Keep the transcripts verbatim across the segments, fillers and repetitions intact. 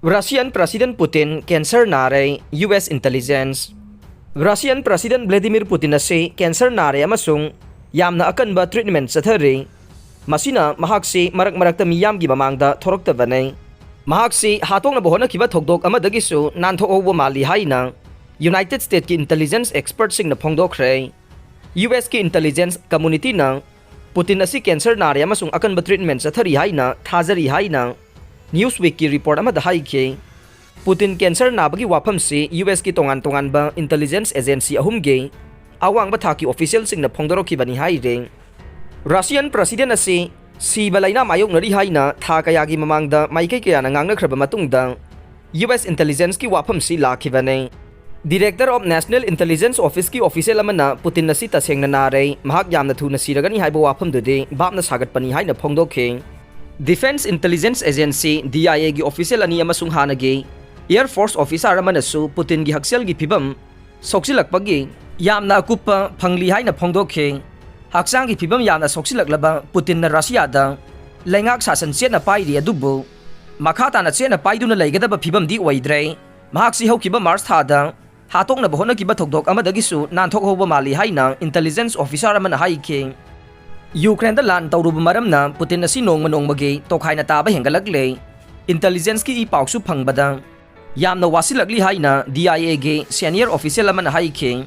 Russian President Putin cancer ꯅꯥꯔꯦ, U S intelligence꯫ Russian President Vladimir Putin ꯑꯁꯤ cancer ꯅꯥꯔꯦ ꯑꯃꯁꯨꯡ ꯌꯥꯝꯅ ꯑꯀꯟꯕ treatment ꯆꯠꯊꯔꯤ꯫ ꯃꯁꯤꯅ ꯃꯍꯥꯛꯁꯤ ꯃꯔꯛ ꯃꯔꯛꯇ ꯃꯤꯌꯥꯝꯒꯤ ꯃꯃꯥꯡꯗ ꯊꯣꯔꯛꯇꯕꯅꯤ꯫ ꯃꯍꯥꯛꯁꯤ ꯍꯥꯠꯇꯣꯛꯅꯕ ꯍꯣꯠꯅꯈꯤꯕ ꯊꯧꯗꯣꯛ ꯑꯃꯗꯒꯤꯁꯨ ꯅꯥꯟꯊꯣꯛꯍꯧꯕ ꯃꯥꯜꯂꯤ ꯍꯥꯏꯅ United States ꯀꯤ intelligence expert ꯁꯤꯡꯅ ꯐꯣꯡꯗꯣꯛꯈ꯭ꯔꯦ꯫ U S ꯀꯤ intelligence community ꯅ Putin ꯑꯁꯤ cancer ꯅꯥꯔꯦ ꯑꯃꯁꯨꯡ ꯑꯀꯟꯕ treatment ꯆꯠꯊꯔꯤ ꯍꯥꯏꯅ ꯊꯥꯖꯔꯤ ꯍꯥꯏꯅ Newsweek ꯀꯤ report ꯑꯃꯗ ꯍꯥꯏꯈꯤ꯫ Putin cancer ꯅꯥꯕꯒꯤ ꯋꯥꯐꯝꯁꯤ U S ꯀꯤ ꯇꯣꯉꯥꯟ ꯇꯣꯉꯥꯟꯕ intelligence agency ꯑꯍꯨꯝꯒꯤ ꯑꯋꯥꯡꯕ ꯊꯥꯛꯀꯤ official ꯁꯤꯡꯅ ꯐꯣꯡꯗꯣꯔꯛꯈꯤꯕꯅꯤ ꯍꯥꯏꯔꯦ꯫ Russian President ꯑꯁꯤ ꯁꯤꯕ ꯂꯥꯏꯅꯥ ꯃꯥꯌꯣꯛꯅꯔꯤ ꯍꯥꯏꯅ ꯊꯥ ꯀꯌꯥꯒꯤ ꯃꯃꯥꯡꯗ ꯃꯥꯏꯀꯩ ꯀꯌꯥꯅ ꯉꯥꯡꯅꯈ꯭ꯔꯕ ꯃꯇꯨꯡꯗ, U S intelligence ꯀꯤ ꯋꯥꯐꯝꯁꯤ ꯂꯥꯛꯈꯤꯕꯅꯤ꯫ Director of National Intelligence Office ꯀꯤ official ꯑꯃꯅ Putin ꯑꯁꯤ ꯇꯁꯦꯡꯅ ꯅꯥꯔꯦ, ꯃꯍꯥꯛ ꯌꯥꯝꯅ ꯊꯨꯅ ꯁꯤꯔꯒꯅꯤ ꯍꯥꯏꯕ ꯋꯥꯐꯝꯗꯨꯗꯤ ꯚꯥꯞꯅ ꯁꯥꯒꯠꯄꯅꯤ ꯍꯥꯏꯅ ꯐꯣꯡꯗꯣꯛꯈꯤ꯫ Defense Intelligence Agency, D I A ꯒꯤ official ꯑꯅꯤ ꯑꯃꯁꯨꯡ ꯍꯥꯟꯅꯒꯤ Air Force officer ꯑꯃꯅꯁꯨ Putin ꯒꯤ ꯍꯛꯁꯦꯜꯒꯤ ꯐꯤꯕꯝ ꯁꯣꯛꯆꯤꯜꯂꯛꯄꯒꯤ ꯌꯥꯝꯅ ꯑꯀꯨꯞꯄ ꯐꯪꯂꯤ ꯍꯥꯏꯅ ꯐꯣꯡꯗꯣꯛꯈꯤ꯫ ꯍꯛꯆꯥꯡꯒꯤ ꯐꯤꯕꯝ ꯌꯥꯝꯅ ꯁꯣꯛꯆꯤꯜꯂꯛꯂꯕ Putin ꯅ Russia ꯗ ꯂꯩꯉꯥꯛ ꯁꯥꯁꯟ ꯆꯦꯠꯅ ꯄꯥꯏꯔꯤ, ꯑꯗꯨꯕꯨ ꯃꯈꯥ ꯇꯥꯅ ꯆꯦꯠꯅ ꯄꯥꯏꯗꯨꯅ ꯂꯩꯒꯗꯕ ꯐꯤꯕꯝꯗꯤ ꯑꯣꯏꯗ꯭ꯔꯦ꯫ ꯃꯍꯥꯛꯁꯤ ꯍꯧꯈꯤꯕ March ꯊꯥꯗ ꯍꯥꯠꯇꯣꯛꯅꯕ ꯍꯣꯠꯅꯈꯤꯕ ꯊꯧꯗꯣꯛ ꯑꯃꯗꯒꯤꯁꯨ ꯅꯥꯟꯊꯣꯛꯍꯧꯕ ꯃꯥꯜꯂꯤ ꯍꯥꯏꯅ intelligence officer ꯑꯃꯅ ꯍꯥꯏꯈꯤ꯫ Ukraine ꯗ ꯂꯥꯟ ꯇꯧꯔꯨꯕ ꯃꯔꯝꯅ Putin ꯑꯁꯤ ꯅꯣꯡꯃ ꯅꯣꯡꯃꯒꯤ ꯇꯣꯈꯥꯏꯅ ꯇꯥꯕ ꯍꯦꯟꯒꯠꯂꯛꯂꯦ꯫ Intelligence ꯀꯤ ꯏ ꯄꯥꯎꯁꯨ ꯐꯪꯕꯗ ꯌꯥꯝꯅ ꯋꯥꯁꯤꯜꯂꯛꯂꯤ ꯍꯥꯏꯅ D I A ꯒꯤ senior official ꯑꯃꯅ ꯍꯥꯏꯈꯤ꯫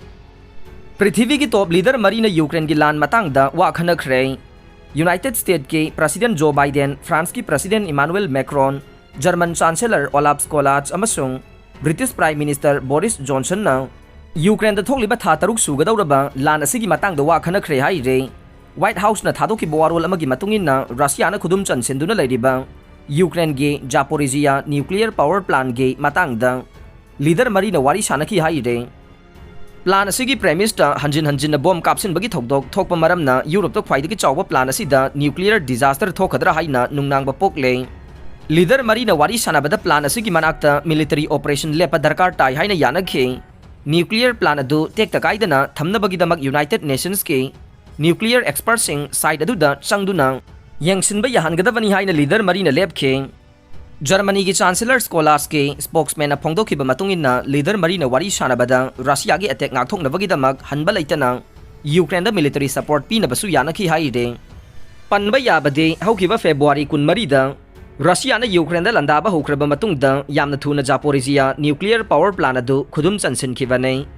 ꯄ꯭ꯔꯤꯊꯤꯕꯤꯒꯤ top leader ꯃꯔꯤꯅ Ukraine ꯒꯤ ꯂꯥꯟ ꯃꯇꯥꯡꯗ ꯋꯥ ꯈꯟꯅꯈ꯭ꯔꯦ꯫ United States ꯀꯤ President Joe Biden, France ꯀꯤ President Emmanuel Macron, German Chancellor Olaf Scholz ꯑꯃꯁꯨꯡ British Prime Minister Boris Johnson ꯅ Ukraine ꯗ ꯊꯣꯛꯂꯤꯕ ꯊꯥ ꯇꯔꯨꯛ ꯁꯨꯒꯗꯧꯔꯕ ꯂꯥꯟ ꯑꯁꯤꯒꯤ ꯃꯇꯥꯡꯗ ꯋꯥ ꯈꯟꯅꯈ꯭ꯔꯦ ꯍꯥꯏꯔꯦ꯫ White House ꯅ ꯊꯥꯗꯣꯛꯈꯤꯕ ꯋꯥꯔꯣꯜ ꯑꯃꯒꯤ ꯃꯇꯨꯡ ꯏꯟꯅ, Russia ꯅ ꯈꯨꯗꯨꯝ ꯆꯟꯁꯤꯟꯗꯨꯅ ꯂꯩꯔꯤꯕ Ukraine ꯒꯤ Zaporizhzhia nuclear power plant ꯒꯤ ꯃꯇꯥꯡꯗ leader ꯃꯔꯤꯅ ꯋꯥꯔꯤ ꯁꯥꯟꯅꯈꯤ ꯍꯥꯏꯔꯦ꯫ Plan ꯑꯁꯤꯒꯤ premise ꯇ ꯍꯟꯖꯤꯟ ꯍꯟꯖꯤꯟꯅ bomb ꯀꯥꯞꯁꯤꯟꯕꯒꯤ ꯊꯧꯗꯣꯛ ꯊꯣꯛꯄ ꯃꯔꯝꯅ Europe ꯇ ꯈ꯭ꯋꯥꯏꯗꯒꯤ ꯆꯥꯎꯕ plan ꯑꯁꯤꯗ nuclear disaster ꯊꯣꯛꯀꯗ꯭ꯔꯥ ꯍꯥꯏꯅ ꯅꯨꯡꯅꯥꯡꯕ ꯄꯣꯛꯂꯦ꯫ Leader ꯃꯔꯤꯅ ꯋꯥꯔꯤ ꯁꯥꯟꯅꯕꯗ plan ꯑꯁꯤꯒꯤ ꯃꯅꯥꯛꯇ military operation ꯂꯦꯞꯄ ꯗꯔꯀꯥꯔ ꯇꯥꯏ ꯍꯥꯏꯅ ꯌꯥꯅꯈꯤ꯫ Nuclear plan ꯑꯗꯨ ꯇꯦꯛꯇ ꯀꯥꯏꯗꯅ ꯊꯝꯅꯕꯒꯤꯗꯃꯛ United Nations ꯀꯤ nuclear expert ꯁꯤꯡ site ꯑꯗꯨꯗ ꯆꯪꯗꯨꯅ ꯌꯦꯡꯁꯤꯟꯕ ꯌꯥꯍꯟꯒꯗꯕꯅꯤ ꯍꯥꯏꯅ leader ꯃꯔꯤꯅ ꯂꯦꯞꯈꯤ꯫ ꯖꯔꯃꯅꯤꯒꯤ Chancellor Scholz ꯀꯤ spokesman ꯅ ꯐꯣꯡꯗꯣꯛꯈꯤꯕ ꯃꯇꯨꯡ ꯏꯟꯅ, leader ꯃꯔꯤꯅ ꯋꯥꯔꯤ ꯁꯥꯟꯅꯕꯗ ꯔꯁꯤꯌꯥꯒꯤ attack ꯉꯥꯛꯊꯣꯛꯅꯕꯒꯤꯗꯃꯛ ꯍꯟꯕ ꯂꯩꯇꯅ ꯌꯨꯀ꯭ꯔꯦꯟꯗ military support ꯄꯤꯅꯕꯁꯨ ꯌꯥꯅꯈꯤ ꯍꯥꯏꯔꯤ꯫ ꯄꯟꯕ ꯌꯥꯕꯗꯤ, ꯍꯧꯈꯤꯕ February ꯀꯨꯟꯃꯔꯤꯗ ꯔꯁꯤꯌꯥꯅ ꯌꯨꯀ꯭ꯔꯦꯟꯗ ꯂꯥꯟꯗꯥꯕ ꯍꯧꯈ꯭ꯔꯕ ꯃꯇꯨꯡꯗ ꯌꯥꯝꯅ ꯊꯨꯅ Zaporizhia nuclear power plant ꯑꯗꯨ ꯈꯨꯗꯨꯝ ꯆꯟꯁꯤꯟꯈꯤꯕꯅꯤ꯫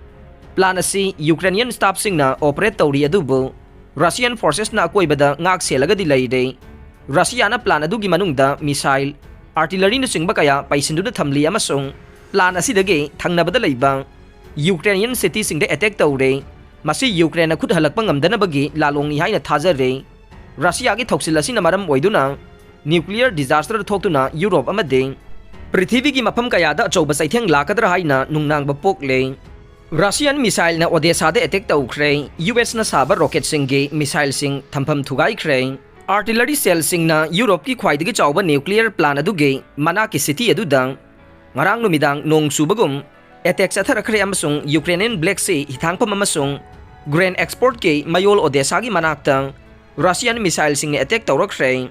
Plant ꯑꯁꯤ Ukrainian staff ꯁꯤꯡꯅ operate ꯇꯧꯔꯤ, ꯑꯗꯨꯕꯨ Russian forces ꯅ ꯑꯀꯣꯏꯕꯗ ꯉꯥꯛ ꯁꯦꯜꯂꯒꯗꯤ ꯂꯩꯔꯦ꯫ ꯔꯁꯤꯌꯥꯅ plant ꯑꯗꯨꯒꯤ ꯃꯅꯨꯡꯗ missile, artillery ꯅꯆꯤꯡꯕ ꯀꯌꯥ ꯄꯩꯁꯤꯟꯗꯨꯅ ꯊꯝꯂꯤ ꯑꯃꯁꯨꯡ plant ꯑꯁꯤꯗꯒꯤ ꯊꯪꯅꯕꯗ ꯂꯩꯕ Ukrainian city ꯁꯤꯡꯗ attack ꯇꯧꯔꯦ꯫ ꯃꯁꯤ ꯌꯨꯀ꯭ꯔꯦꯟꯅ ꯈꯨꯠ ꯍꯜꯂꯛꯄ ꯉꯝꯗꯅꯕꯒꯤ ꯂꯥꯂꯣꯡꯅꯤ ꯍꯥꯏꯅ ꯊꯥꯖꯔꯦ꯫ ꯔꯁꯤꯌꯥꯒꯤ ꯊꯧꯁꯤꯜ ꯑꯁꯤꯅ ꯃꯔꯝ ꯑꯣꯏꯗꯨꯅ nuclear disaster ꯊꯣꯛꯇꯨꯅ ꯌꯨꯔꯣꯞ ꯑꯃꯗꯤ ꯄ꯭ꯔꯤꯊꯤꯕꯤꯒꯤ ꯃꯐꯝ ꯀꯌꯥꯗ ꯑꯆꯧꯕ ꯆꯩꯊꯦꯡ ꯂꯥꯛꯀꯗ꯭ꯔꯥ ꯍꯥꯏꯅ ꯅꯨꯡꯅꯥꯡꯕ ꯄꯣꯛꯂꯦ꯫ Russian missile ꯅ Odessa ꯗ attack ꯇꯧꯈ꯭ꯔꯦ꯫ ꯌꯨ ꯑꯦꯁ ꯅ ꯁꯥꯕ rocket ꯁꯤꯡꯒꯤ missile ꯁꯤꯡ ꯊꯝꯐꯝ ꯊꯨꯒꯥꯏꯈ꯭ꯔꯦ꯫ Artillery shell ꯁꯤꯡꯅ ꯌꯨꯔꯣꯞꯀꯤ ꯈ꯭ꯋꯥꯏꯗꯒꯤ ꯆꯥꯎꯕ nuclear plant ꯑꯗꯨꯒꯤ ꯃꯅꯥꯛꯀꯤ city ꯑꯗꯨꯗ ꯉꯔꯥꯡ ꯅꯨꯃꯤꯗꯥꯡ ꯅꯣꯡ ꯆꯨꯕꯒꯨꯝ attack ꯆꯠꯊꯔꯛꯈ꯭ꯔꯦ ꯑꯃꯁꯨꯡ Ukrainian Black Sea ꯍꯤꯊꯥꯡꯐꯝ ꯑꯃꯁꯨꯡ grain export ꯀꯤ ꯃꯌꯣꯜ Odessa ꯒꯤ ꯃꯅꯥꯛꯇ Russian missile ꯁꯤꯡꯅ attack ꯇꯧꯔꯛꯈ꯭ꯔꯦ꯫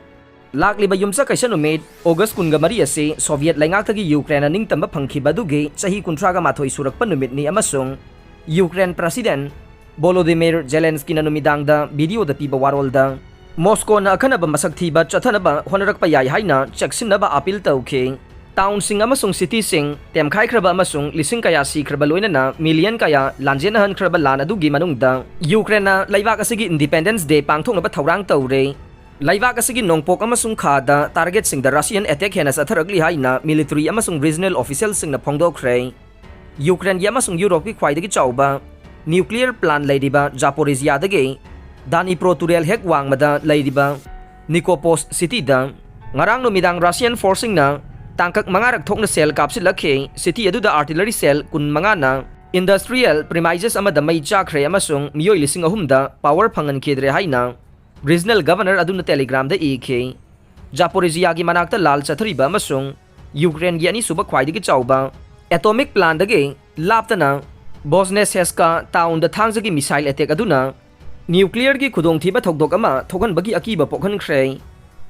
ꯂꯥꯛꯂꯤꯕ ꯌꯨꯝꯁꯀꯩꯁ ꯅꯨꯃꯤꯠ, August ꯀꯨꯟꯃꯔꯤ ꯑꯁꯤ Soviet ꯂꯩꯉꯥꯛꯇꯒꯤ ꯌꯨꯀ꯭ꯔꯦꯟꯅ ꯅꯤꯡꯇꯝꯕ ꯐꯪꯈꯤꯕ ꯑꯗꯨꯒꯤ ꯆꯍꯤ ꯀꯨꯟꯊ꯭ꯔꯥꯒ ꯃꯥꯊꯣꯏ ꯁꯨꯔꯛꯄ ꯅꯨꯃꯤꯠꯅꯤ ꯑꯃꯁꯨꯡ Ukraine President Volodymyr Zelenskyꯅ ꯅꯨꯃꯤꯗꯥꯡꯗ video ꯗ ꯄꯤꯕ ꯋꯥꯔꯣꯜꯗ, ꯃꯣꯁꯀꯣꯅ ꯑꯈꯟꯅꯕ ꯃꯁꯛ ꯊꯤꯕ ꯆꯠꯊꯅꯕ ꯍꯣꯠꯅꯔꯛꯄ ꯌꯥꯏ ꯍꯥꯏꯅ ꯆꯦꯛꯁꯤꯟꯅꯕ appeal ꯇꯧꯈꯤ꯫ Town ꯁꯤꯡ ꯑꯃꯁꯨꯡ city ꯁꯤꯡ ꯇꯦꯝꯈꯥꯏꯈ꯭ꯔꯕ ꯑꯃꯁꯨꯡ ꯂꯤꯁꯤꯡ ꯀꯌꯥ ꯁꯤꯈ꯭ꯔꯕ, ꯂꯣꯏꯅꯅ million ꯀꯌꯥ ꯂꯥꯟꯖꯦꯟꯅꯍꯟꯈ꯭ꯔꯕ ꯂꯥꯟ ꯑꯗꯨꯒꯤ ꯃꯅꯨꯡꯗ, ꯌꯨꯀ꯭ꯔꯦꯟꯅ ꯂꯩꯕꯥꯛ ꯑꯁꯤꯒꯤ Independence Day ꯄꯥꯡꯊꯣꯛꯅꯕ ꯊꯧꯔꯥꯡ ꯇꯧꯔꯦ꯫ ꯂꯩꯕꯥꯛ ꯑꯁꯤꯒꯤ ꯅꯣꯡꯄꯣꯛ ꯑꯃꯁꯨꯡ ꯈꯥꯗ target ꯁꯤꯡꯗ Russian attack ꯍꯦꯟꯅ ꯆꯠꯊꯔꯛꯂꯤ ꯍꯥꯏꯅ military ꯑꯃꯁꯨꯡ regional official ꯁꯤꯡꯅ ꯐꯣꯡꯗꯣꯛꯈ꯭ꯔꯦ꯫ ꯌꯨꯀ꯭ꯔꯦꯟꯒꯤ ꯑꯃꯁꯨꯡ ꯌꯨꯔꯣꯞꯀꯤ ꯈ꯭ꯋꯥꯏꯗꯒꯤ ꯆꯥꯎꯕ nuclear plant ꯂꯩꯔꯤꯕ Zaporizhia ꯗꯒꯤ Dnipro ꯇꯨꯔꯦꯜ ꯍꯦꯛ ꯋꯥꯡꯃꯗ ꯂꯩꯔꯤꯕ Nikopos city ꯗ ꯉꯔꯥꯡ ꯅꯨꯃꯤꯗꯥꯡ Russian force ꯁꯤꯡꯅ ꯇꯥꯡꯀꯛ ꯃꯉꯥꯔꯛ ꯊꯣꯛꯅ shell ꯀꯥꯞꯁꯤꯜꯂꯛꯈꯤ꯫ City ꯑꯗꯨꯗ artillery shell ꯀꯨꯟꯃꯉꯥꯅ industrial premises ꯑꯃꯗ ꯃꯩ ꯆꯥꯛꯈ꯭ꯔꯦ ꯑꯃꯁꯨꯡ ꯃꯤꯑꯣꯏ ꯂꯤꯁꯤꯡ ꯑꯍꯨꯝꯗ power ꯐꯪꯍꯟꯈꯤꯗ꯭ꯔꯦ ꯍꯥꯏꯅ regional governor ꯑꯗꯨꯅ Telegram ꯗ ꯏꯈꯤ꯫ Zaporizhia ꯒꯤ ꯃꯅꯥꯛꯇ ꯂꯥꯜ ꯆꯠꯊꯔꯤꯕ ꯑꯃꯁꯨꯡ ꯌꯨꯀ꯭ꯔꯦꯟꯒꯤ ꯑꯅꯤꯁꯨꯕ ꯈ꯭ꯋꯥꯏꯗꯒꯤ ꯆꯥꯎꯕ atomic plant ꯗꯒꯤ ꯂꯥꯞꯇꯅ Bozhnesetsk town ꯗ ꯊꯥꯡꯖꯒꯤ missile attack ꯑꯗꯨꯅ nuclear ꯒꯤ ꯈꯨꯗꯣꯡꯊꯤꯕ ꯊꯧꯗꯣꯛ ꯑꯃ ꯊꯣꯛꯍꯟꯕꯒꯤ ꯑꯀꯤꯕ ꯄꯣꯛꯍꯟꯈ꯭ꯔꯦ꯫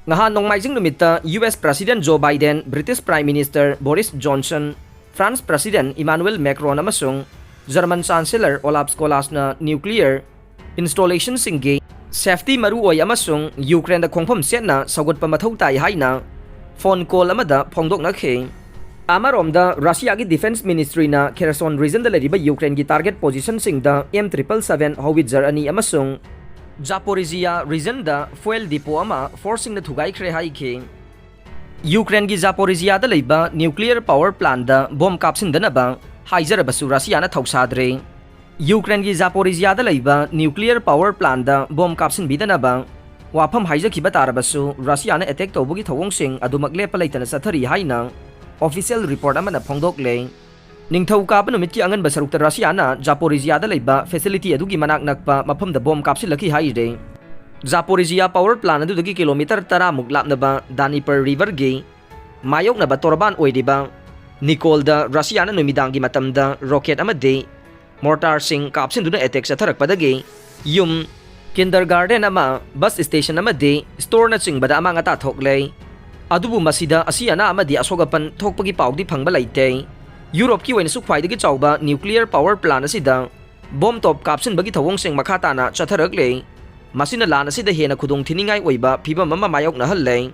ꯉꯍꯥꯟ ꯅꯣꯡꯃꯥꯏꯖꯤꯡ ꯅꯨꯃꯤꯠꯇ U S President Joe Biden, British Prime Minister Boris Johnson, France President Emmanuel Macron ꯑꯃꯁꯨꯡ German Chancellor Olaf Scholzꯅ nuclear installationꯁꯤꯡꯒꯤ safety ꯃꯔꯨ ꯑꯣꯏ ꯑꯃꯁꯨꯡ ꯌꯨꯀ꯭ꯔꯦꯟꯗ ꯈꯣꯡꯐꯝ ꯆꯦꯠꯅ ꯁꯧꯒꯠꯄ ꯃꯊꯧ ꯇꯥꯏ ꯍꯥꯏꯅ phone call ꯑꯃꯗ ꯐꯣꯡꯗꯣꯛꯅꯈꯤ꯫ ꯑꯃꯔꯣꯝꯗ, ꯔꯁꯤꯌꯥꯒꯤ Defence Ministryꯅ Kherson regionꯗ ꯂꯩꯔꯤꯕ ꯌꯨꯀ꯭ꯔꯦꯟꯒꯤ target positionꯁꯤꯡꯗ M triple seven howitzer ꯑꯅꯤ ꯑꯃꯁꯨꯡ Zaporizhia regionꯗ fuel depot ꯑꯃ forceꯁꯤꯡꯅ ꯊꯨꯒꯥꯏꯈ꯭ꯔꯦ ꯍꯥꯏꯈꯤ꯫ ꯌꯨꯀ꯭ꯔꯦꯟꯒꯤ ꯖꯥꯄꯣꯔꯤꯖꯤꯌꯥꯗ ꯂꯩꯕ nuclear power plantꯗ ꯕꯣꯝ ꯀꯥꯞꯁꯤꯟꯗꯅꯕ ꯍꯥꯏꯖꯔꯕꯁꯨ ꯔꯁꯤꯌꯥꯅ ꯊꯧꯁꯥꯗ꯭ꯔꯦ꯫ ꯌꯨꯀ꯭ꯔꯦꯟꯒꯤ ꯖꯥꯄꯣꯔꯤꯖꯤꯌꯥꯗ ꯂꯩꯕ nuclear power plantꯗ ꯕꯣꯝ ꯀꯥꯞꯁꯤꯟꯕꯤꯗꯅꯕ ꯋꯥꯐꯝ ꯍꯥꯏꯖꯈꯤꯕ ꯇꯥꯔꯕꯁꯨ, ꯔꯁꯤꯌꯥꯅ attack ꯇꯧꯕꯒꯤ ꯊꯧꯑꯣꯡꯁꯤꯡ ꯑꯗꯨꯃꯛ ꯂꯦꯞꯄ ꯂꯩꯇꯅ ꯆꯠꯊꯔꯤ ꯍꯥꯏꯅ official report ꯑꯃꯅ ꯐꯣꯡꯗꯣꯛꯂꯦ꯫ ꯅꯤꯡꯊꯧꯀꯥꯕ ꯅꯨꯃꯤꯠꯀꯤ ꯑꯉꯟꯕ ꯁꯔꯨꯛꯇ ꯔꯁꯤꯌꯥꯅ ꯖꯥꯄꯣꯔꯤꯖꯤꯌꯥꯗ ꯂꯩꯕ facility ꯑꯗꯨꯒꯤ ꯃꯅꯥꯛ ꯅꯛꯄ ꯃꯐꯝꯗ ꯕꯣꯝ ꯀꯥꯞꯁꯤꯜꯂꯛꯈꯤ ꯍꯥꯏꯔꯦ꯫ ꯖꯥꯄꯣꯔꯤꯖꯤꯌꯥ power plant ꯑꯗꯨꯗꯒꯤ kilometre ꯇꯔꯥꯃꯨꯛ ꯂꯥꯞꯅꯕ Dnieper riverꯒꯤ ꯃꯥꯌꯣꯛꯅꯕ ꯇꯣꯔꯕꯥꯟ ꯑꯣꯏꯔꯤꯕ ꯅꯤꯀꯣꯜꯗ ꯔꯁꯤꯌꯥꯅ ꯅꯨꯃꯤꯗꯥꯡꯒꯤ ꯃꯇꯝꯗ rocket ꯑꯃꯗꯤ mortarꯁꯤꯡ ꯀꯥꯞꯁꯤꯟꯗꯨꯅ attack ꯆꯠꯊꯔꯛꯄꯗꯒꯤ ꯌꯨꯝ, kindergarten ꯑꯃ, bus station ꯑꯃꯗꯤ storeꯅꯆꯤꯡꯕꯗ ꯑꯃꯥꯡ ꯑꯇꯥ ꯊꯣꯛꯂꯦ꯫ ꯑꯗꯨꯕꯨ ꯃꯁꯤꯗ ꯑꯁꯤ ꯑꯅꯥ ꯑꯃꯗꯤ ꯑꯁꯣꯛ ꯑꯄꯟ ꯊꯣꯛꯄꯒꯤ ꯄꯥꯎꯗꯤ ꯐꯪꯕ ꯂꯩꯇꯦ꯫ ꯌꯨꯔꯣꯞꯀꯤ ꯑꯣꯏꯅꯁꯨ ꯈ꯭ꯋꯥꯏꯗꯒꯤ ꯆꯥꯎꯕ nuclear power plant ꯑꯁꯤꯗ ꯕꯣꯝ ꯇꯣꯞ ꯀꯥꯞꯁꯤꯟꯕꯒꯤ ꯊꯧꯑꯣꯡꯁꯤꯡ ꯃꯈꯥ ꯇꯥꯅ ꯆꯠꯊꯔꯛꯂꯦ꯫ ꯃꯁꯤꯅ ꯂꯥꯟ ꯑꯁꯤꯗ ꯍꯦꯟꯅ ꯈꯨꯗꯣꯡ ꯊꯤꯅꯤꯡꯉꯥꯏ ꯑꯣꯏꯕ ꯐꯤꯚꯝ ꯑꯃ ꯃꯥꯌꯣꯛꯅꯍꯜꯂꯦ꯫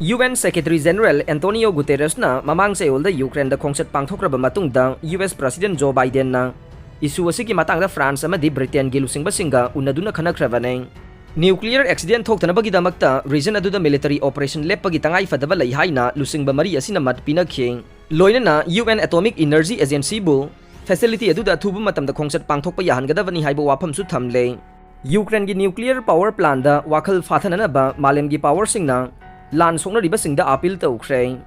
UN Secretary General Antonio Guterresꯅ ꯃꯃꯥꯡ ꯆꯌꯣꯜꯗ ꯌꯨꯀ꯭ꯔꯦꯟꯗ ꯈꯣꯡꯆꯠ ꯄꯥꯡꯊꯣꯛꯈ꯭ꯔꯕ ꯃꯇꯨꯡꯗ, ꯌꯨ ꯑꯦꯁ President Joe Bidenꯅ issue ꯑꯁꯤꯒꯤ ꯃꯇꯥꯡꯗ France ꯑꯃꯗꯤ Britainꯒꯤ ꯂꯨꯆꯤꯡꯕꯁꯤꯡꯒ ꯎꯅꯗꯨꯅ ꯈꯟꯅꯈ꯭ꯔꯕꯅꯤ꯫ Nuclear accident ꯊꯣꯛꯇꯅꯕꯒꯤꯗꯃꯛꯇ region ꯑꯗꯨꯗ military operation ꯂꯦꯞꯄꯒꯤ ꯇꯉꯥꯏ ꯐꯗꯕ ꯂꯩ ꯍꯥꯏꯅ ꯂꯨꯆꯤꯡꯕ ꯃꯔꯤ ꯑꯁꯤꯅ ꯃꯠ ꯄꯤꯅꯈꯤ꯫ ꯂꯣꯏꯅꯅ UN Atomic Energy Agencyꯕꯨ facility ꯑꯗꯨꯗ ꯑꯊꯨꯕ ꯃꯇꯝꯗ ꯈꯣꯡꯆꯠ ꯄꯥꯡꯊꯣꯛꯄ ꯌꯥꯍꯟꯒꯗꯕꯅꯤ ꯍꯥꯏꯕ ꯋꯥꯐꯝꯁꯨ ꯊꯝꯂꯦ꯫ ꯌꯨꯀ꯭ꯔꯦꯟꯒꯤ nuclear power plantꯗ ꯋꯥꯈꯜ ꯐꯥꯊꯅꯅꯕ ꯃꯥꯂꯦꯝꯒꯤ powerꯁꯤꯡꯅ ꯂꯥꯟ ꯁꯣꯛꯅꯔꯤꯕꯁꯤꯡꯗ appeal ꯇꯧꯈ꯭ꯔꯦ꯫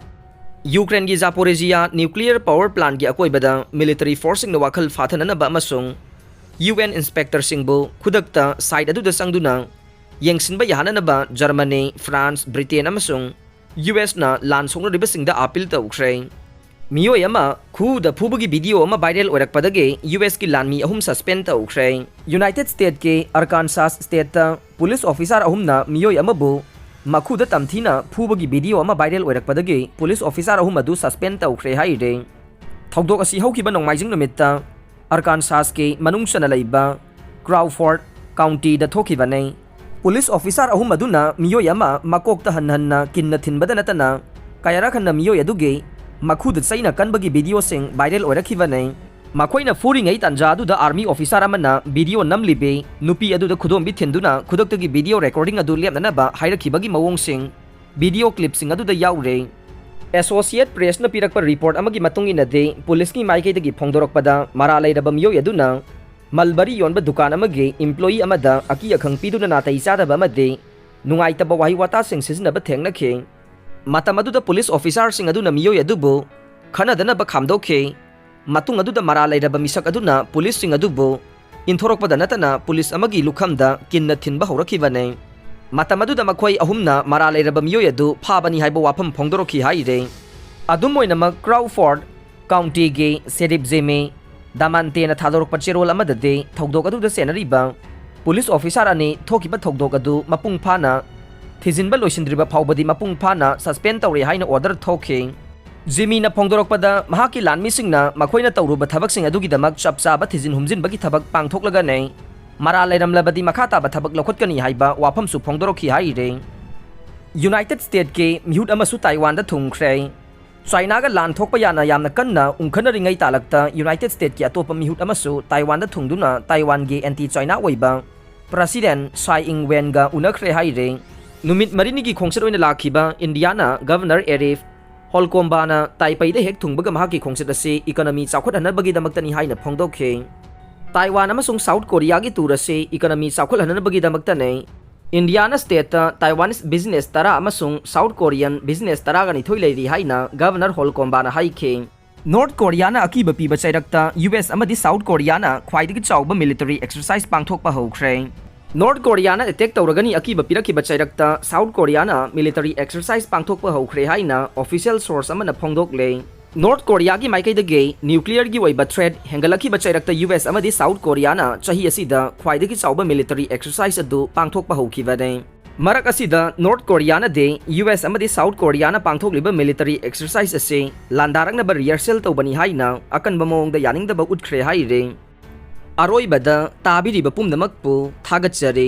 ꯌꯨꯀ꯭ꯔꯦꯟꯒꯤ ꯖꯥꯄꯣꯔꯤꯖꯤꯌꯥ nuclear power plantꯀꯤ ꯑꯀꯣꯏꯕꯗ military forceꯁꯤꯡꯅ ꯋꯥꯈꯜ ꯐꯥꯊꯅꯅꯕ ꯑꯃꯁꯨꯡ UN inspectorꯁꯤꯡꯕꯨ ꯈꯨꯗꯛꯇ site ꯑꯗꯨꯗ ꯆꯪꯗꯨꯅ ꯌꯦꯡꯁꯤꯟꯕ ꯌꯥꯍꯟꯅꯅꯕ Germany, France, Britain ꯑꯃꯁꯨꯡ ꯌꯨ ꯑꯦꯁꯅ ꯂꯥꯟ ꯁꯣꯛꯅꯔꯤꯕꯁꯤꯡꯗ appeal ꯇꯧꯈ꯭ꯔꯦ꯫ ꯃꯤꯑꯣꯏ ꯑꯃ ꯈꯨꯗ ꯐꯨꯕꯒꯤ video ꯑꯃ viral ꯑꯣꯏꯔꯛꯄꯗꯒꯤ ꯌꯨ ꯑꯦꯁꯀꯤ ꯂꯥꯟꯃꯤ ꯑꯍꯨꯝ suspend ꯇꯧꯈ꯭ꯔꯦ꯫ United Statesꯀꯤ Arkansas stateꯇ police officer ꯑꯍꯨꯝꯅ ꯃꯤꯑꯣꯏ ꯑꯃꯕꯨ ꯃꯈꯨꯗ ꯇꯝꯊꯤꯅ ꯐꯨꯕꯒꯤ ꯚꯤꯗꯤꯑꯣ ꯑꯃ ꯚꯥꯏꯔꯦꯜ ꯑꯣꯏꯔꯛꯄꯗꯒꯤ ꯄꯨꯂꯤꯁ ꯑꯣꯐꯤꯁꯥꯔ ꯑꯍꯨꯝ ꯑꯗꯨ ꯁꯁꯄꯦꯟ ꯇꯧꯈ꯭ꯔꯦ ꯍꯥꯏꯔꯦ꯫ ꯊꯧꯗꯣꯛ ꯑꯁꯤ ꯍꯧꯈꯤꯕ ꯅꯣꯡꯃꯥꯏꯖꯤꯡ ꯅꯨꯃꯤꯠꯇ ꯑꯔꯀꯥꯟꯁꯥꯁꯀꯤ ꯃꯅꯨꯡ ꯆꯟꯅ ꯂꯩꯕ ꯀ꯭ꯔꯥꯎꯐꯣꯔꯗ ꯀꯥꯎꯟꯇꯤꯗ ꯊꯣꯛꯈꯤꯕꯅꯤ꯫ ꯄꯨꯂꯤꯁ ꯑꯣꯐꯤꯁꯥꯔ ꯑꯍꯨꯝ ꯑꯗꯨꯅ ꯃꯤꯑꯣꯏ ꯑꯃ ꯃꯀꯣꯛꯇ ꯍꯟꯅ ꯍꯟꯅ ꯀꯤꯟꯅ ꯊꯤꯟꯕꯗ ꯅꯠꯇꯅ ꯀꯌꯥꯔꯛ ꯍꯟꯅ ꯃꯤꯑꯣꯏ ꯑꯗꯨꯒꯤ ꯃꯈꯨꯗ ꯆꯩꯅ ꯀꯟꯕꯒꯤ ꯚꯤꯗꯤꯑꯣꯁꯤꯡ ꯚꯥꯏꯔꯦꯜ ꯑꯣꯏꯔꯛꯈꯤꯕꯅꯤ꯫ ꯃꯈꯣꯏꯅ ꯐꯨꯔꯤꯉꯩ ꯇꯥꯟꯖꯥ ꯑꯗꯨꯗ ꯑꯥꯔꯃꯤ ꯑꯣꯐꯤꯁꯥꯔ ꯑꯃꯅ ꯚꯤꯗꯤꯑꯣ ꯅꯝꯂꯤꯕꯤ ꯅꯨꯄꯤ ꯑꯗꯨꯗ ꯈꯨꯗꯣꯝꯕꯤ ꯊꯤꯟꯗꯨꯅ ꯈꯨꯗꯛꯇꯒꯤ ꯚꯤꯗꯤꯑꯣ ꯔꯦꯀꯣꯔꯗꯤꯡ ꯑꯗꯨ ꯂꯦꯞꯅꯅꯕ ꯍꯥꯏꯔꯛꯈꯤꯕꯒꯤ ꯃꯑꯣꯡꯁꯤꯡ ꯚꯤꯗꯤꯑꯣ ꯀ꯭ꯂꯤꯞꯁꯤꯡ ꯑꯗꯨꯗ ꯌꯥꯎꯔꯦ꯫ ꯑꯦꯁꯣꯁꯤꯌꯦꯠ ꯄ꯭ꯔꯦꯁꯅ ꯄꯤꯔꯛꯄ ꯔꯤꯄꯣꯔꯠ ꯑꯃꯒꯤ ꯃꯇꯨꯡ ꯏꯟꯅꯗꯤ, ꯄꯨꯂꯤꯁꯀꯤ ꯃꯥꯏꯀꯩꯗꯒꯤ ꯐꯣꯡꯗꯣꯔꯛꯄꯗ, ꯃꯔꯥꯜ ꯂꯩꯔꯕ ꯃꯤꯑꯣꯏ ꯑꯗꯨꯅ ꯃꯜꯕꯔꯤ ꯌꯣꯟꯕ ꯗꯨꯀꯥꯟ ꯑꯃꯒꯤ ꯏꯝꯄ꯭ꯂꯣꯌꯤ ꯑꯃꯗ ꯑꯀꯤ ꯑꯈꯪ ꯄꯤꯗꯨꯅ ꯅꯥꯇꯩ ꯆꯥꯗꯕ ꯑꯃꯗꯤ ꯅꯨꯡꯉꯥꯏꯇꯕ ꯋꯥꯍꯩ ꯋꯥꯇꯥꯁꯤꯡ ꯁꯤꯖꯤꯟꯅꯕ ꯊꯦꯡꯅꯈꯤ꯫ ꯃꯇꯝ ꯑꯗꯨꯗ ꯄꯨꯂꯤꯁ ꯑꯣꯐꯤꯁꯥꯔꯁꯤꯡ ꯑꯗꯨꯅ ꯃꯤꯑꯣꯏ ꯑꯗꯨꯕꯨ ꯈꯟꯅꯗꯅꯕ ꯈꯥꯝꯗꯣꯛꯈꯤ꯫ ꯃꯇꯨꯡ ꯑꯗꯨꯗ ꯃꯔꯥꯜ ꯂꯩꯔꯕ ꯃꯤꯁꯛ ꯑꯗꯨꯅ ꯄꯨꯂꯤꯁꯁꯤꯡ ꯑꯗꯨꯕꯨ ꯏꯟꯊꯣꯔꯛꯄꯗ ꯅꯠꯇꯅ ꯄꯨꯂꯤꯁ ꯑꯃꯒꯤ ꯂꯨꯈꯝꯗ ꯀꯤꯟꯅ ꯊꯤꯟꯕ ꯍꯧꯔꯛꯈꯤꯕꯅꯤ꯫ ꯃꯇꯝ ꯑꯗꯨꯗ ꯃꯈꯣꯏ ꯑꯍꯨꯝꯅ ꯃꯔꯥꯜ ꯂꯩꯔꯕ ꯃꯤꯑꯣꯏ ꯑꯗꯨ ꯐꯥꯕꯅꯤ ꯍꯥꯏꯕ ꯋꯥꯐꯝ ꯐꯣꯡꯗꯣꯔꯛꯈꯤ ꯍꯥꯏꯔꯦ꯫ ꯑꯗꯨꯝ ꯑꯣꯏꯅꯃꯛ, ꯀ꯭ꯔꯥꯎꯐꯣꯔꯗ ꯀꯥꯎꯟꯇꯤꯒꯤ ꯁꯦꯔꯤꯞ ꯖꯦꯃꯤ ꯗꯥꯃꯥꯟꯇꯦꯅ ꯊꯥꯗꯣꯔꯛꯄ ꯆꯦꯔꯣꯜ ꯑꯃꯗꯗꯤ, ꯊꯧꯗꯣꯛ ꯑꯗꯨꯗ ꯆꯦꯟꯅꯔꯤꯕ ꯄꯨꯂꯤꯁ ꯑꯣꯐꯤꯁꯥꯔ ꯑꯅꯤ ꯊꯣꯛꯈꯤꯕ ꯊꯧꯗꯣꯛ ꯑꯗꯨ ꯃꯄꯨꯡ ꯐꯥꯅ ꯊꯤꯖꯤꯟꯕ ꯂꯣꯏꯁꯤꯟꯗ꯭ꯔꯤꯕ ꯐꯥꯎꯕꯗꯤ ꯃꯄꯨꯡ ꯐꯥꯅ ꯁꯁꯄꯦꯟ ꯇꯧꯔꯦ ꯍꯥꯏꯅ ꯑꯣꯔꯗꯔ ꯊꯣꯛꯈꯤ꯫ ꯖꯤꯃꯤꯅ ꯐꯣꯡꯗꯣꯔꯛꯄꯗ, ꯃꯍꯥꯛꯀꯤ ꯂꯥꯟꯃꯤꯁꯤꯡꯅ ꯃꯈꯣꯏꯅ ꯇꯧꯔꯨꯕ ꯊꯕꯛꯁꯤꯡ ꯑꯗꯨꯒꯤꯗꯃꯛ ꯆꯞ ꯆꯥꯕ ꯊꯤꯖꯤꯟ ꯍꯨꯝꯖꯤꯟꯕꯒꯤ ꯊꯕꯛ ꯄꯥꯡꯊꯣꯛꯂꯒꯅꯤ꯫ ꯃꯔꯥꯜ ꯂꯩꯔꯝꯂꯕꯗꯤ ꯃꯈꯥ ꯇꯥꯕ ꯊꯕꯛ ꯂꯧꯈꯠꯀꯅꯤ ꯍꯥꯏꯕ ꯋꯥꯐꯝꯁꯨ ꯐꯣꯡꯗꯣꯔꯛꯈꯤ ꯍꯥꯏꯔꯤ꯫ ꯌꯨꯅꯥꯏꯇꯦꯗ ꯁ꯭ꯇꯦꯠꯀꯤ ꯃꯤꯍꯨꯠ ꯑꯃꯁꯨ ꯇꯥꯏꯋꯥꯟꯗ ꯊꯨꯡꯈ꯭ꯔꯦ꯫ ꯆꯥꯏꯅꯥꯒ ꯂꯥꯟ ꯊꯣꯛꯄ ꯌꯥꯅ ꯌꯥꯝꯅ ꯀꯟꯅ ꯎꯪꯈꯠꯅꯔꯤꯉꯩ ꯇꯥꯂꯛꯇ ꯌꯨꯅꯥꯏꯇꯦꯗ ꯁ꯭ꯇꯦꯠꯀꯤ ꯑꯇꯣꯞꯄ ꯃꯤꯍꯨꯠ ꯑꯃꯁꯨ ꯇꯥꯏꯋꯥꯟꯗ ꯊꯨꯡꯗꯨꯅ ꯇꯥꯏꯋꯥꯟꯒꯤ ꯑꯦꯟꯇꯤ ꯆꯥꯏꯅꯥ ꯑꯣꯏꯕ ꯄ꯭ꯔꯁꯤꯗꯦꯟ ꯁꯥꯏ ꯏꯪ ꯋꯦꯟꯒ ꯎꯅꯈ꯭ꯔꯦ ꯍꯥꯏꯔꯦ꯫ ꯅꯨꯃꯤꯠ ꯃꯔꯤꯅꯤꯒꯤ ꯈꯣꯡꯆꯠ ꯑꯣꯏꯅ ꯂꯥꯛꯈꯤꯕ ꯏꯟꯗꯤꯌꯥꯅ ꯒꯚꯔꯅꯔ ꯑꯦꯔꯤꯐ ꯍꯣꯜꯀꯣꯝꯕꯥꯅ ꯇꯥꯏꯄꯩꯗ ꯍꯦꯛ ꯊꯨꯡꯕꯒ ꯃꯍꯥꯛꯀꯤ ꯈꯣꯡꯆꯠ ꯑꯁꯤ ꯏꯀꯣꯅꯣꯃꯤ ꯆꯥꯎꯈꯠꯍꯟꯅꯕꯒꯤꯗꯃꯛꯇꯅꯤ ꯍꯥꯏꯅ ꯐꯣꯡꯗꯣꯛꯈꯤ꯫ ꯇꯥꯏꯋꯥꯟ ꯑꯃꯁꯨꯡ ꯁꯥꯎꯠ ꯀꯣꯔꯤꯌꯥꯒꯤ ꯇꯨꯔ ꯑꯁꯤ ꯏꯀꯣꯅꯣꯃꯤ ꯆꯥꯎꯈꯠꯍꯟꯅꯕꯒꯤꯗꯃꯛꯇꯅꯤ꯫ ꯏꯟꯗꯤꯌꯥꯅ ꯁ꯭ꯇꯦꯠꯇ ꯇꯥꯏꯋꯥꯅꯤꯁ ꯕꯤꯖꯤꯅꯦꯁ ꯇꯔꯥ ꯑꯃꯁꯨꯡ ꯁꯥꯎꯠ ꯀꯣꯔꯤꯌꯟ ꯕꯤꯖꯤꯅꯦꯁ ꯇꯔꯥꯒ ꯅꯤꯊꯣꯏ ꯂꯩꯔꯤ ꯍꯥꯏꯅ ꯒꯚꯔꯅꯔ ꯍꯣꯜꯀꯣꯝꯕꯥꯅ ꯍꯥꯏꯈꯤ꯫ ꯅꯣꯔꯠ ꯀꯣꯔꯤꯌꯥꯅ ꯑꯀꯤꯕ ꯄꯤꯕ ꯆꯩꯔꯛꯇ ꯌꯨ ꯑꯦꯁ ꯑꯃꯗꯤ ꯁꯥꯎꯠ ꯀꯣꯔꯤꯌꯥꯅ ꯈ꯭ꯋꯥꯏꯗꯒꯤ ꯆꯥꯎꯕ ꯃꯤꯂꯤꯇꯔꯤ ꯑꯦꯛꯁꯔꯁꯥꯏꯁ ꯄꯥꯡꯊꯣꯛꯄ ꯍꯧꯈ꯭ꯔꯦ꯫ ꯅꯣꯔꯠ ꯀꯣꯔꯤꯌꯥꯅ ꯑꯦꯇꯦꯛ ꯇꯧꯔꯒꯅꯤ ꯑꯀꯤꯕ ꯄꯤꯔꯛꯈꯤꯕ ꯆꯩꯔꯛꯇ ꯁꯥꯎꯠ ꯀꯣꯔꯤꯌꯥꯅ ꯃꯤꯂꯤꯇꯔꯤ ꯑꯦꯛꯁꯔꯁꯥꯏꯁ ꯄꯥꯡꯊꯣꯛꯄ ꯍꯧꯈ꯭ꯔꯦ ꯍꯥꯏꯅ ꯑꯣꯐꯤꯁꯤꯌꯦꯜ ꯁꯣꯔꯁ ꯑꯃꯅ ꯐꯣꯡꯗꯣꯛꯂꯦ꯫ ꯅꯣꯔꯠ ꯀꯣꯔꯤꯌꯥꯒꯤ ꯃꯥꯏꯀꯩꯗꯒꯤ ꯅ꯭ꯌꯨꯀ꯭ꯂꯤꯌꯔꯒꯤ ꯑꯣꯏꯕ ꯊ꯭ꯔꯦꯠ ꯍꯦꯟꯒꯠꯂꯛꯈꯤꯕ ꯆꯩꯔꯛꯇ ꯌꯨ ꯑꯦꯁ ꯑꯃꯗꯤ ꯁꯥꯎꯠ ꯀꯣꯔꯤꯌꯥꯅ ꯆꯍꯤ ꯑꯁꯤꯗ ꯈ꯭ꯋꯥꯏꯗꯒꯤ ꯆꯥꯎꯕ ꯃꯤꯂꯤꯇꯔꯤ ꯑꯦꯛꯁꯔꯁꯥꯏꯁ ꯑꯗꯨ ꯄꯥꯡꯊꯣꯛꯄ ꯍꯧꯈꯤꯕꯅꯤ꯫ ꯃꯔꯛ ꯑꯁꯤꯗ ꯅꯣꯔꯠ ꯀꯣꯔꯤꯌꯥꯅꯗꯤ ꯌꯨ ꯑꯦꯁ ꯑꯃꯗꯤ ꯁꯥꯎꯠ ꯀꯣꯔꯤꯌꯥꯅ ꯄꯥꯡꯊꯣꯛꯂꯤꯕ ꯃꯤꯂꯤꯇꯔꯤ ꯑꯦꯛꯁꯔꯁꯥꯏꯖ ꯑꯁꯤ ꯂꯥꯟꯗꯥꯔꯛꯅꯕ ꯔꯤꯍꯔꯁꯦꯜ ꯇꯧꯕꯅꯤ ꯍꯥꯏꯅ ꯑꯀꯟꯕ ꯃꯑꯣꯡꯗ ꯌꯥꯅꯤꯡꯗꯕ ꯎꯠꯈ꯭ꯔꯦ ꯍꯥꯏꯔꯤ꯫ ꯑꯔꯣꯏꯕꯗ ꯇꯥꯕꯤꯔꯤꯕ ꯄꯨꯝꯅꯃꯛꯄꯨ ꯊꯥꯒꯠꯆꯔꯤ꯫